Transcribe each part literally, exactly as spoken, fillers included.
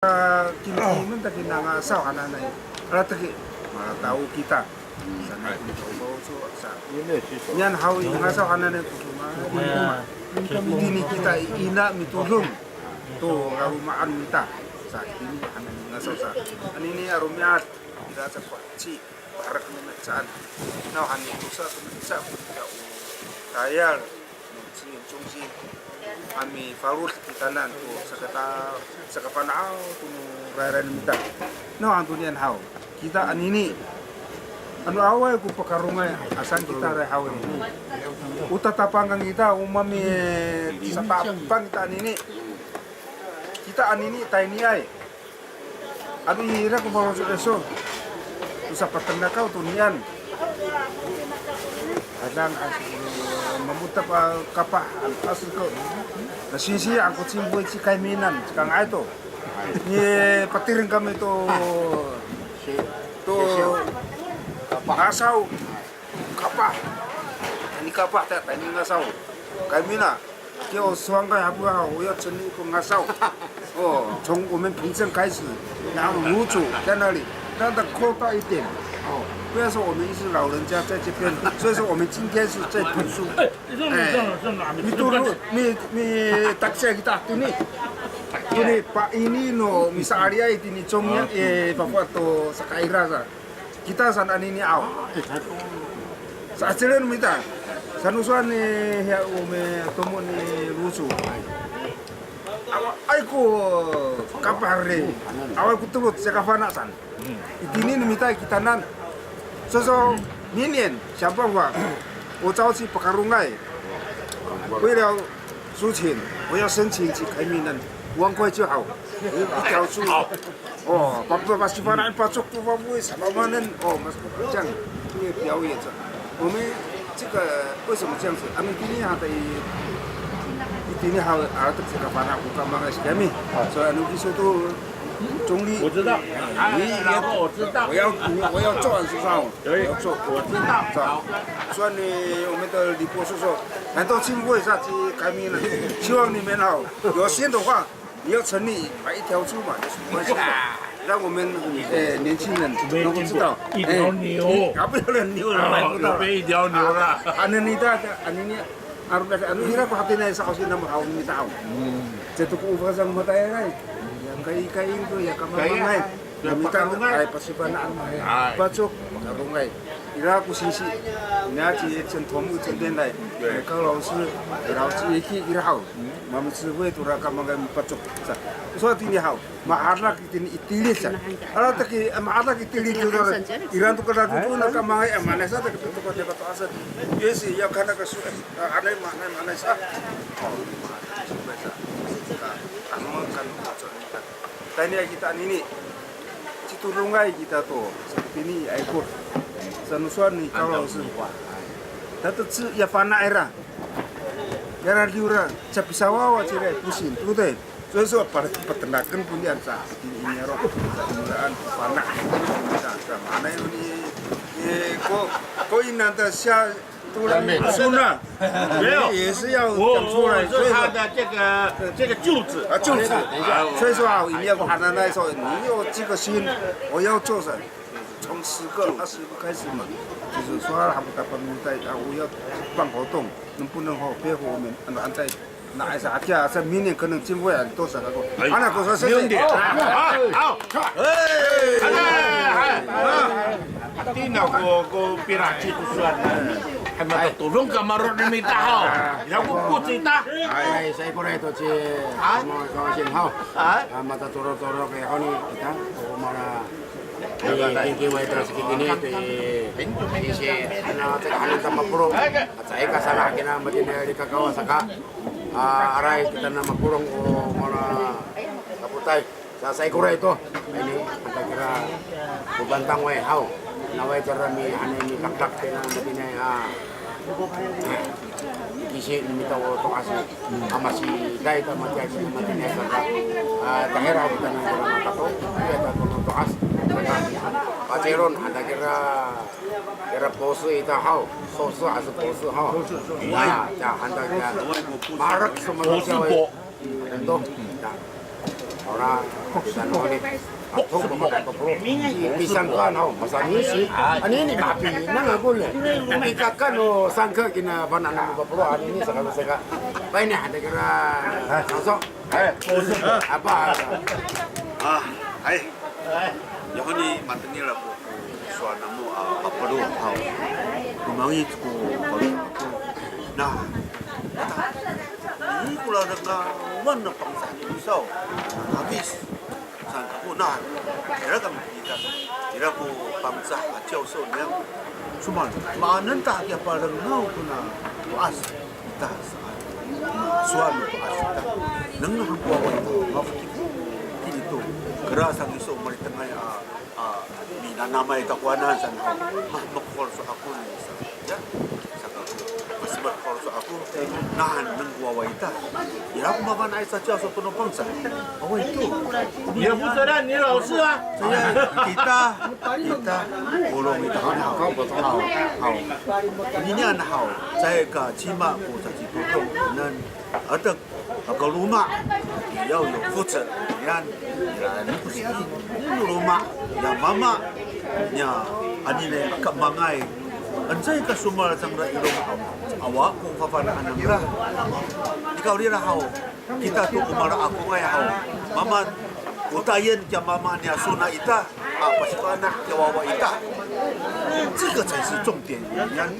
Kimkimen ta kina ngasaw hananay. Alateki, matao kita. Sanay ko mato'oso sa. Niyan haw i ngasaw hananay ko songilay. Itini kita i ina mitodong to laloma'an mita. Sa itini hananay ngasaw sa. Anini a romi'ad, ira sa ko ci. Paherek no mihecaan. Nawhani tosa to mihecaan ko kita o tayal no 支援中心 a mifalod kitanan to sakata, sakafana'aw to no rayray no mita. Nawhan to niyan haw, kita anini, ano awaay ko pakarongay a saan kita ray haw i, o tatapangan kita, o mamisatapang kita anini. Kita anini tayniay. Ano ira ko faloco' iso, o sapatenakaw to niyan. Kadang a, mamotep a kapah, a, seko. Na singsi a ko cimboy ci Kayminan, ci Kangay to. Ni patireng kami to, to ngasaw. Kapah. Tayni kapah ta, tayni ngasaw. Kaymina, 给我双个好不好？我要成立一个 ngasaw. 哦，从我们平镇开始，然后入主在那里，让它扩大一点。哦，不要说我们一直老人家在这边，所以说我们今天是在读书。哎，你都，你，你，大家kita 对不对？对不对？把 ini no, misa'aliay itini 中央, eh, 包括 to sakaira sa. Kita saan anini aw. Sa'acelen mita. Sano sowal ni hiya o mitomo ni Loso. Awaay ko kapah ri. Awaay ko tolot, saka fana' saan. Itini no mita i kitanan. So, so, 明年想办法, o caw ci pakarongay. 为了 苏秦，我要申请去开民人，五万块就好，一条猪。好。哦，把，把，把西班牙人把做不发不会什么嘛呢？哦，我们这样，因为表演者，我们这个为什么这样子？啊，我们今天还得，今天还，啊，这个反正我干嘛个是什么？所以，啊，你说都 中立。我知道。你也，然后我知道。我要，我要做，是吧？对，我要做。我知道。是吧？所以呢，我们的李博士说，很多经费下去开民了，希望你们哦，有心的话，你要成立买一条猪嘛，有什么关系？让我们，呃，年轻人能够知道。一条牛。哎，啊，不要了，牛了，买不到了。啊，有变一条牛了。啊，那你大家，啊，你，你，啊，那你那个还得来是好些那么好，你知道。这都无法让我们带来。 Kay, kay, to ya kamamangay. Kay, ya, mita, pakarongay. Ay, pasifana'an, ay. Ay. Pacok, pakarongay. Ira ko singsi. Ina ci Cen Tomu, Cen Denday. Ay, 高老师, 老师 iki ira haw. Mamisifay to ra kamangay mipacok. Sa, so itini haw. Mahadak itini i tilid sa. Ala taki, mahadak i tilid to ra. Ira to kada to na kamangay, a, manay sa, taki to kada to asa. Yes, ya kana ka su, a, anay, manay, manay sa. O, sa. Ka, ano, kan, Tayni a kita anini. Citodongay kita to. Sa itini i Aykor. Sano sowal ni 高老师. Tateci ya fana' ira. Ya radiw ira, capisawawa cira i posin. 对不对？所以说 pa, patenaken ko niyan sa itini i niyaro'. Sa iniraan fana'. Sa, sa, manay no ni, e, ko, ko inanta siya 没有，也是要讲出来，我，我是他的这个，这个舅子。啊，舅子。啊，所以说啊，一定要跟他来说，你有这个心，我要做什么，从十个、二十个开始嘛，就是说他们在办公在啊，我要办活动，能不能哦，配合我们，安排在 那还是啊，这明年可能经费啊，多少个？哎，啊，那多少？没问题。好，好。哎，哎，哎，tina ko, ko pira ci ko sowal. Hay matatodong ka maro' no mita haw. Ira ko, ko cita. Ay, saikoray to ci, ay, mo kawasin haw. Ay. A, matatorotoro kay honi kita. O mara, ay, kiki way to sikikini to i, isi, ano, teka hanin ta mapolong. Caay ka sana kina matini a likakawa saka, a, aray kita na mapolong o mara kapotay. Sa saikoray to. Ini, anta kira, ko Bantang way haw. Naway kira mi, ano, mikakdak kina matini a, kisi no mita o to'as. A, masiday ta matiya kina matini saka, a, tahira kita na kira matato. Iya ta ko no to'as. Saka, paciron, anta kira, Ira poso ita haw, soso aso poso haw. Ya, ya, hanta ya. Marek so mano siya. Ito. Ya. Ora, kita no ni. Ato ko maka papro. Pisang ko ano, masami si. Anini mapinang ako le. Pikakan no sangka kina bana na papro, anini saka saka. Paini ada kira. Langsung. Apa? Ah, ay. Yahoni matengil ako. Sowal namo a papelo haw. Komangic ko palo ako. Na, ata, i kora dengawan na Pangcah ni misaw. Habis. Saan kako na, ira kami kita, ira ko Pangcah a 教授 niyam. Sowal, maanen ta kiya palengaw kona to'as. Ita saan. Sowal no to'as ita. Neng han ko wawa ita, mafokifokil to. Kera sa kiso malitengay a, a, minanamay takowanan saan haw. Mahemek ko faloco' ako ni sa. Ya, saka ko, masemer ko faloco' ako. Nahan neng ko wawa ita. Ira ko mafana'ay caciyaw sato no Pangcah. Awa ito. 你的负责人，你老师啊。 Saya, kita, kita, polong ita haw, haw, haw. Ninian haw, caay ka cima ko cacitodong, nan, atek, aka loma', 也要有负责, yan, yan, no loma', ya mama, ya, anini, aka mangay, ano caay ka somowal cangra i loma' haw, awa ko fafana'an nangra. Nikawrira haw, kita to o mala ako nga'ay haw. Mama, o tayen kiya mama niya sona ita, a, pasifana' kiya wawa ita. Cika caay si congtiyan iyan.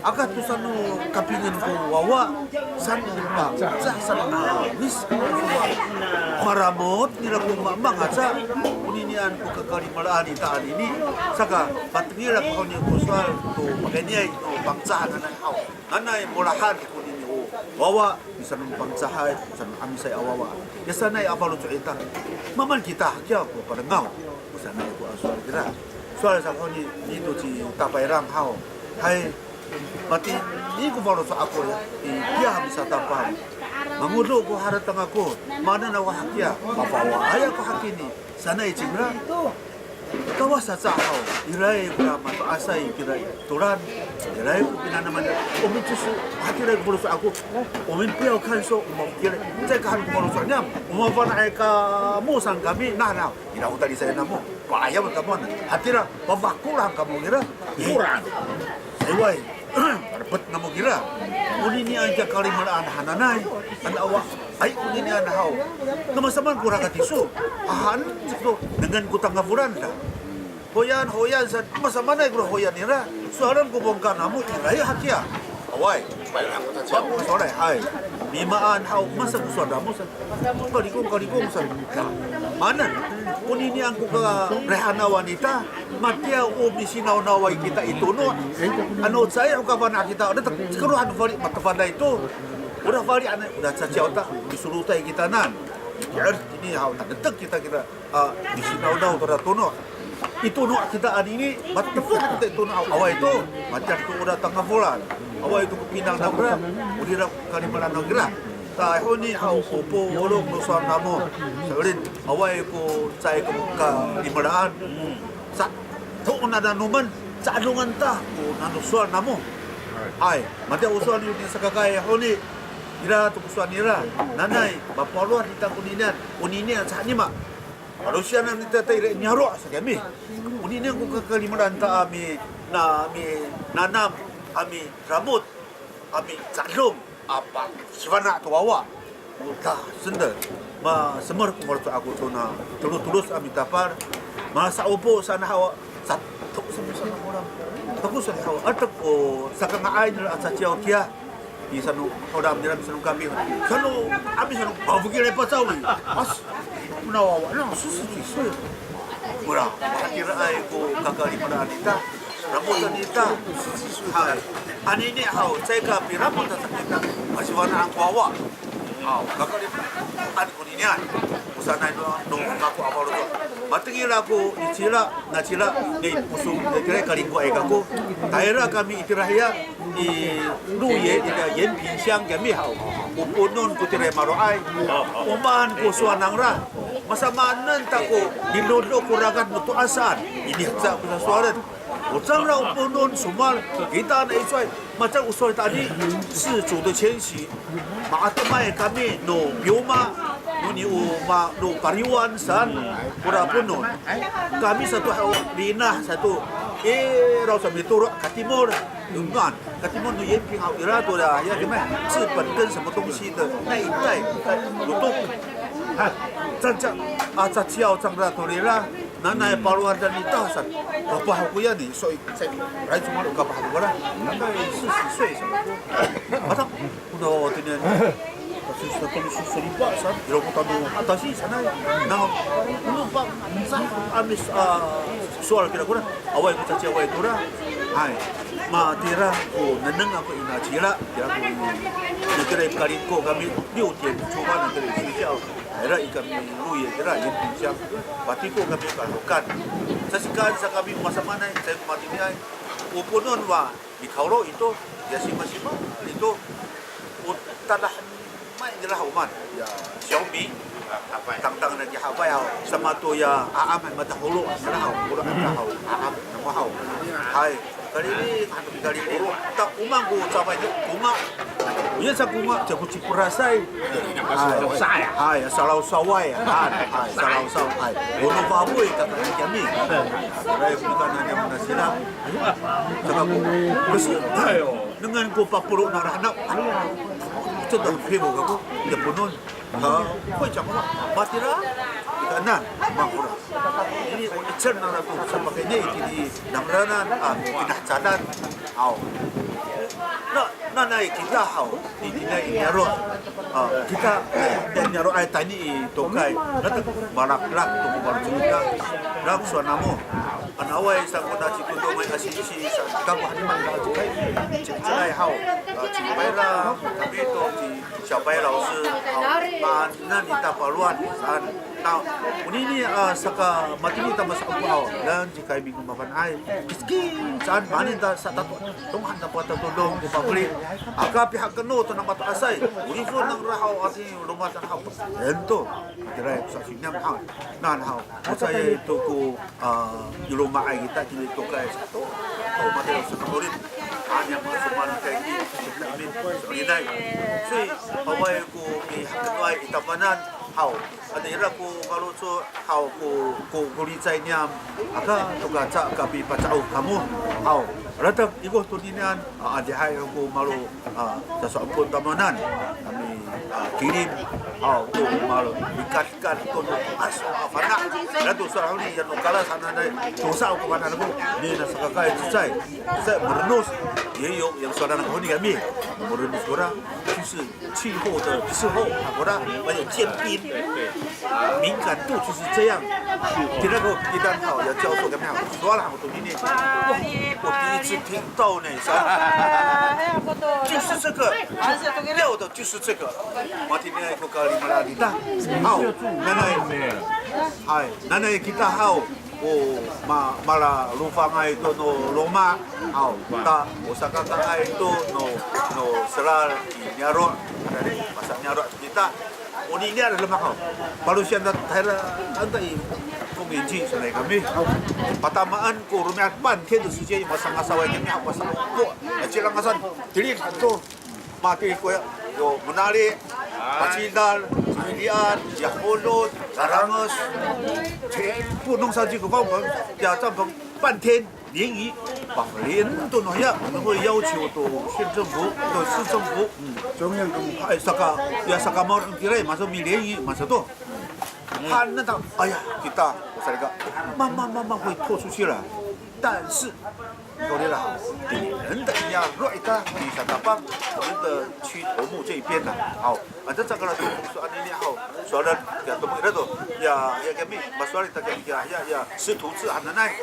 Aka to sano kapingan ko wawa, sano pa, sa sano a, mis. Maramot nira ko mamang aca, oninian ko kakalimelaan ita anini, saka patengil ako haw ni ko sowal to pakayniay to Pangcah nanay haw. Nanay molahan konini o wawa. Misanon Pangcahay, misanon 'Amisay a wawa. Ya sanay a faloco' ita. Mamaan kita hakiya ko palengaw. O sanay ko a sowal kira. Sowal sa ko ni, nito ci Tapayrang haw. Hay, matini ko faloco' ako ya. Itiya misatapang. Mangodo ko harateng ako. Maanen ako hakiya. Mafawaay ako hakini. Sanay cingra. Kawas aca haw, iray kora mato'asay kira i toran, iray ko pinanaman, o micis, hatiraay ko faloco' ako, o mimpiyaw kanso, o mafokilay, caay ka han ko faloco' niyam, o mafana'ay kamo saan kami, nah, nah, ira ko talisay namo, pa'ayam kamo, hatira, pafahko han kamo kira, koran. Sayway, repet namo kira. Oninian kiya kalimelaan hananay, ano awa, ay, oninian haw. Namasamaan ko rakat iso. Ahan, siko, dengan ko tangafolan da. Hoyan, hoyan, sa, masamaanay ko hoyan nira. Sowalen ko bongka namo, iray hakiya. Awaay. Sowalay, hay. Mimaan haw, masa ko sowal namo, sa. Kalikong, kalikong, sa. Maanen, oninian ko karehanawan ita. Matiya o misinawnaway kita i tono'. Ano caay ho kafana' kita, ano ta, cekero han fali, matefanay to. Ora fali, ano, ora caciyaw ta, misolotay kita nan. Ki'er, ini haw, tanetek kita, kita, a, misinawnaw tora tono'. I tono' kita anini, matefanay kita i tono', awaay to, matiya to ora tangafolan. Awaay to ko pinang nangra, o nira kalimelaan nangra. Ta, honi haw, o polong no sowal namo. Sa'elin, awaay ko caay ko kalimelaan. Sa, to nano nomen, sa, 'adongan ta ko nano sowal namo. Hay, matiya o sowal ni sakakaay honi, ira to ko sowal nira, nanay, mapalowad ita koninian, koninian sa nima. Palosiyanan ita ta ira niyaro' sa kami. Koninian ko kakalimelaan ta a mi, na, minanam, a miramod, a mica'edong. Apa, sifana' to wawa. O ta, sende. Masemer ko faloco' ako to na tolo tolos a mitapal. Masa'opo saan haw, sato sa, sa kolang. Tako sa haw, atek o sakanga'ay nira a caciyaw kiya. I sano, haw da, nira misano kami. Sano, a misano, mafokilay pacawi. As, muna wawa, na, sisi, sisi. Ora, hatiraay ko kakalimelaan ita. Ramotan ita. Hay. Anini haw, caay ka piramot sa kita. Masifana'an ko wawa. Haw, kakalimelaan koninian. O sanay no, no mako a faloco'. Matengil ako, i cila, na cila, ni Posong, ni tira Kalingkoay kako. Tayra kami itira hiya, i 鹿野, itira 延平乡 kami haw. O ponon ko tira maro'ay. O maan ko sowal nangra. Masamaanen ta ko, milodok ko rakat no to'asan. Ini haca ko sasowalen. O cangra o ponon somowal, kita na icowaay, maca o sowal tayni, 氏族的迁徙, maatamay kami no pioma, Noni o ma, no Pariwan saan, kora Ponon. Kami sato haw, linah sato, iraw sa mitoro', katimol, dengan, katimol no Yenping haw, ira to da, ya, 日本跟什么东西的那一带，luto. Ha, canca, a, caciyaw cangra to rira, nanay palowadan ita saan. Kapah ako yan, iso, i, sa, ray cumalo kapah ako ra. Nanay sisi soy saan. Mata, Kono tinian, kasi sa kami sa salipa sa, ira ko tano atasi sanay. Na, ano pa, sa, amis, a, sowal kira kora, awaay ko caciyaw awaay kora. Hay, matira ko nengneng ako i nacila, kira ko i, itira i pakalingko kami, 六点出发 na kira i 学校. Ira i kami loy, ira i 冰箱, patiko kami kalokan. Sasikaan sa kami masamaanay, caay ko matiniay. O Ponon wa, Mikawlo ito, ya simasima ito, o tadahemay nira haw man, ya Xiaomi, tangtang nani hafay haw, samato ya aam, mataholo nira haw, holo nira haw, aam namo haw. Hay, kalili, ano kalili. Ta o maan ko cafay to, konga. O yan sa konga, caay ko ciperasay. Hay, hay, salawsaway, hay, hay, salawsaw, hay. O no fafoy, kakay kami. Hay, bukan hanya mana sila. Saka ko, kasi, dengan ko papolo nara haw. Codang pibo kako, ya Ponon. Ha, ko caka matira, ikanan, makora. Ini, o icel nara to, sapakayni, itini nangranan, a, kinahacadan. Aw. Na, nanay kita haw, itini i niyaro'. A, kita, i niyaro'ay tayni i tokay. Latek malaklak to ko faloco' ita. Latek sowal namo. Ano awaay sa kona ci Todongay a singsi sa kako haniman ka cikay, ci Celay haw, a, ci Payra, kami to ci Siyapay 老师, haw, maanen ita palowan saan. Ta, onini, a, saka matini ta masa'opo haw, dan cikay miko mafana'ay. Kiski saan, maanen ta sa tato, tonghan ta patatodong ko pafeli. Aka pihakeno to na mato'asay, o lifon nangra haw, ati loma' ta haw. Ento, itira i ko sasiniam haw, nan haw. Masayay to ko A, i loma'ay kita kini tokay sato. Haw, matira sa kamorin. Ano ya masomali kay i, imin, so'elinay. Soy, awaay ko mihakenoay i tafanan. Haw, ano ira ko faloco', haw, ko, ko, ko licay niyam. Aka to kaca, kapipaca'of kamo. Haw, latek iko toninian. A, adihay ko malo, a, sasa'opo tamowanan. Kami, a, kilim, a, ko malo, mikadkad ko no, a, so, a, fana'. Lato sa honi, yano kalas hananay, tosa ko fana' ko, ni na sakakaay cecay. Cecay, merenos. 也有, yang sowal nako honi kami. Merenos kora, 就是气候的气候, a, kora, 还有坚冰。 敏感度就是这样。Tira ko kita haw, ya 教授 kami haw, sowal haw tonini. 哇，我第一次听到呢，是吧？就是这个，要的就是这个。Matini ko kalimelaan kita. Haw, nanay, hay, nanay kita haw, o ma, malalofangay to no loma', haw, ta, o sakakaay to no, no selal i niyaro', masaniyaro' kita. Onini a demak haw. Palosiyang ta tahira, anta i, 丰年祭 sanay kami. Patamaan ko romi'ad 半天的时间, masangasaway kami haw, masa'opo. Cilangasan, tilid han to. Mati ko ya, yo Monali, Pacidal, Cilian, Yaholot, Caranges. 全部弄上去个方盆，加帐篷半天。 联谊, pafelien to no hiya, 我们会要求 to 县政府, to 市政府, 中央跟我们派 saka, ya saka maol kira, maso mi联谊, maso to. 他那个，哎呀，给大，我说那个，慢慢慢慢会拓出去了，但是，我说了，人的 niyaro' ita, 你想打棒，我们的区头目这一边呢，好， Anta caka la to, so anini haw, sowal kiya to, ira to, ya, ya kami, masowal ita kami kiya, ya, ya, 师徒制 hananay.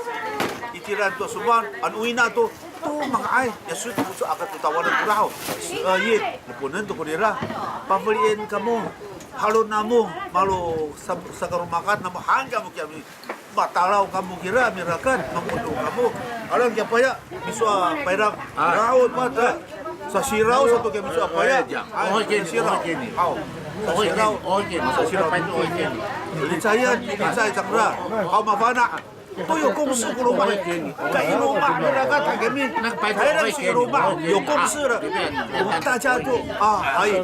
Itiran to somowal, ano ina to, to manga'ay, ya 师徒制 aka to tawanan kora haw. 十二月, leponen to korira. Pafelien kamo, halo namo, malo sa, sakaromakat namo, han kamo kiya mi, matalaw kamo kira, mirakat, mangodo kamo. Alang kiya paya, miso a payrang. Raod mata. Sasiraw sato kiya miso a paya. Ay, sasiraw. Haw. Sasiraw. Sasiraw. Licayan, licay cangra. Haw, mafana'. To yo 公司 ko loma'. Ka i loma' mirakat kami. Tayra si i loma'. Yo 公司 la. 大家就, a, ay.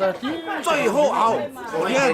最后 haw. 昨天